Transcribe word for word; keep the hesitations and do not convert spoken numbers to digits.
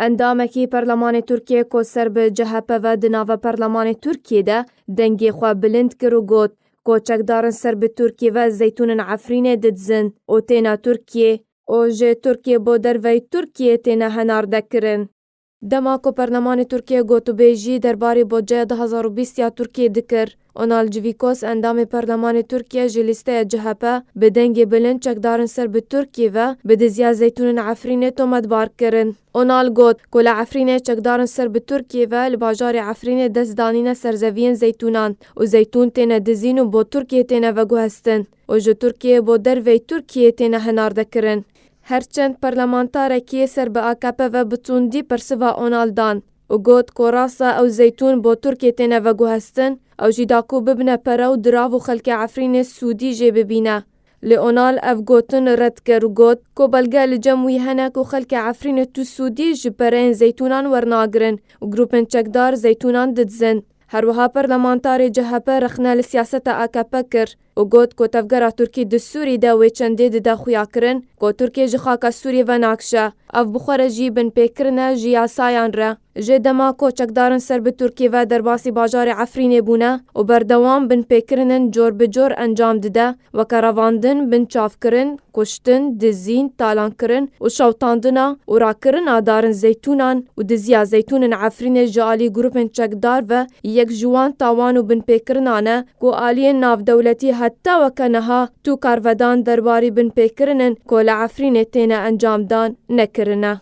Endamekî Perlemanê Tirkiyê ku ser bi C H P ve di nava Perlemanê Tirkiyê de dengê xwe bilind kir û got ku çekdarin ser bi Tirkiyê ve zeytûnên Efrînê didizin û têne Tirkiyê û ji Tirkiyê bo derveyî Tirkiyê têne henardekirin. Dema ku Perlemanê Tirkiyê gotûbêjî derbarê budceya du hazar û bîst ya Tirkiyê dikir, Onal Civikos, endamê Perlemanê Tirkiyê ji lîsteya C H P, bi dengê bilind çekdarin ser bi Tirkiyê ve bi diziya zeytûnên Efrînê tometbar kirin. Onal got ku li Efrînê çekdarin ser bi Tirkiyê ve li bajarê Efrînê dest danîne serzeviyên zeytûnan û zeytûn têne dizîn û bo Tirkiyê têne veguhestin û ji Tirkiyê bo derveyî Tirkiyê têne henardekirin. Her çend perlemantarekî ser bi A K P ve bi tundî persiva Onal dan û got ku rast e ew zeytûn bo Tirkiyê têne veguhestin, ew jî da ku bibine pere û dirav û xelkê Efrînê sûdî jê bibîne. Lê Onal ev gotin red kir û got ku belge li cem wî hene ku xelkê Efrînê tu sûdî ji pereyên zeytûnan wernagirin û grûpên çekdar zeytûnan didizin. Her wiha perlemantarê C H P rexne li siyaseta A K P kir û got ku tevgera Tirkî di Sûrî de wê çendê dide xuyakirin ku Tirkiye ji xaka Sûriyê venakişe. Ev bi xwe re jî binpêkirin e ji yasayan re. Jê dema ku çekdarin ser bi Tirkiyê ve derbasî bajarê Efrînê bûne û berdewam binpêkirinên cor bi cor encam dide, weke revandin, binçavkirin, kuştin, dizîn, talankirin û şewitandina û rakirina darên zeytûnan û diziya zeytûnên Efrînê ji alî grûpên çekdar ve yek ji wan tawan û binpêkirinan e ku aliyên navdewletî heta weke niha tu karvedan derbarî binpêkirinên ku li Efrînê têne encamdan nekirine.